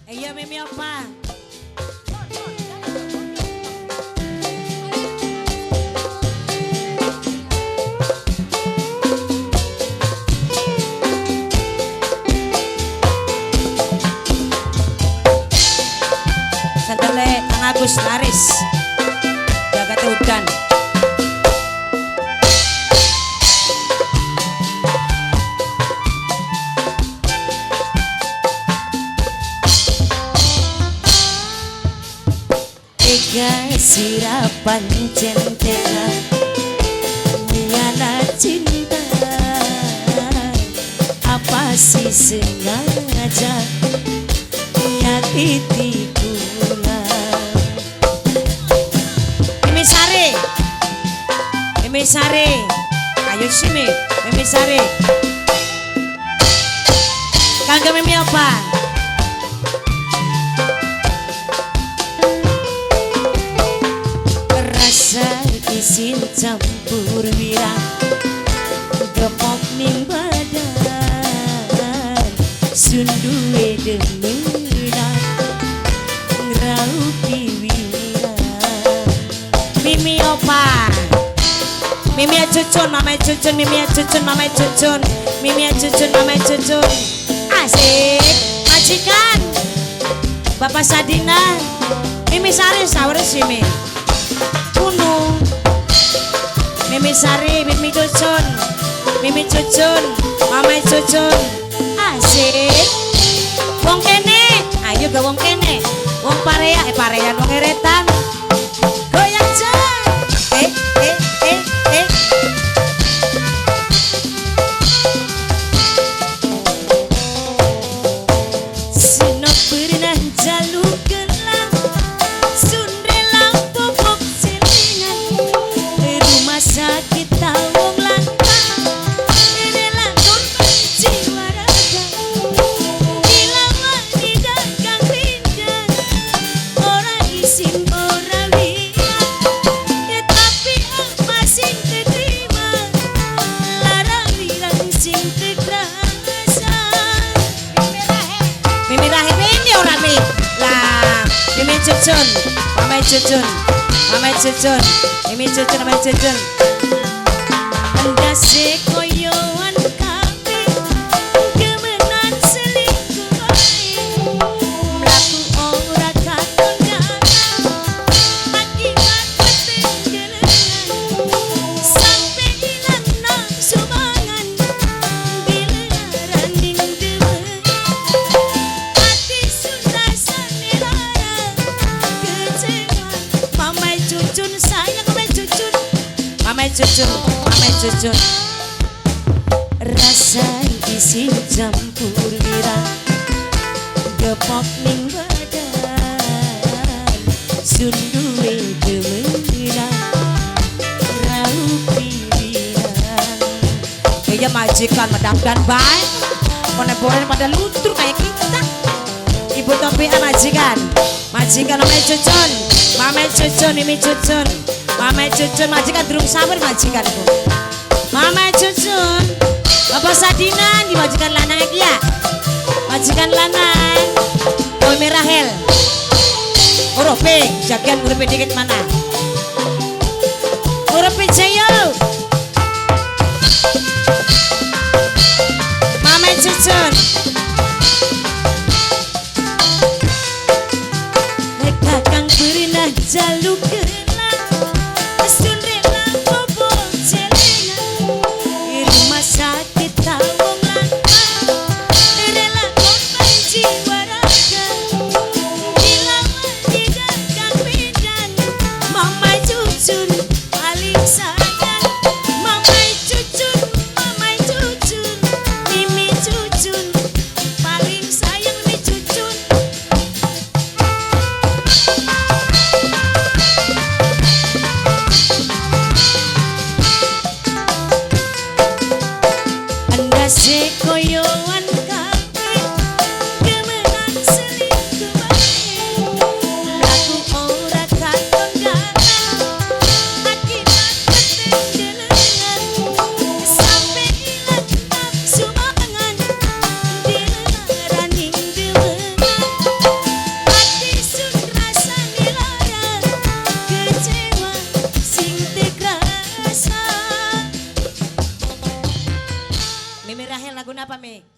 Iya Mimi apa? Santole Kang Agus laris. Jagat udan. Tega sirapan centena nyala cinta, apa sih sengaja nyakiti kula. Mimi Sari, Mimi Sari, ayo sini Mimi Sari. Kanggo Mimi apa? Rasa isin campur wirang gepok ning badan sunduwe demenan ngraupi wirang. Mimi opa, Mimi cucun, mama cucun, Mimi cucun, mama cucun, Mimi cucun, mama cucun. Asik, majikan Bapak Sadina, Mimi Sari sawur simi. Kuno Mimi Sari, Mimi cucun, Mimi cucun, mama cucun. Asik. Wong kene, ayo ga wong kene. Wong parea, parean wong eretan. Goyang jan. Eh eh eh eh. Sino pernah jaluk gelang, sun rela popok celingan, rumah sakit tawong lantang, rela korban jiwa raga, dilawani dagang pindang, ora isin ora lihat, ya tapi apa sing terima, lara wirang sing terasa. Mimi Rahel ini ora mi. Lah, Mimi cucun, mama cucun, mama cucun, Mimi cucun, mama cucun. Endase koyoan kabeh, kemenan selingkuh bae. Mlaku ora katon dalan, akibat petenggelengan. Sampai ilang nafsu mangan, dilelaran ning demen. Ati sun rasane lara, kecewa. Mama cucun sayang mama cucun, mama cucun, mama cucun. Rasa isin campur wirang, gepok ning badan, sunduwe demenan, raupi wirang. Iya majikan medamdan bae, koneboren pada luntur kayak kita. Ibu Topi majikan, majikan mama cucun, mama cucun, Mimi cucun, mama cucun, majikan durung sabar majikanku. Mama cucun, Bapak Sadinan di majikan lanang iki ya. Majikan lanang, Mimi Rahel. Urupe, jagian urupe dikit mana? Urupe jayo. Mama cucun. Kakang pernah jaluk gelang, sun rela bobok celengan, rumah sakit tawong lantang, rela korban jiwa raga, dilawani dagang pindang, mama cucun paling sayang. Mimi Rahel lagu apa Mi?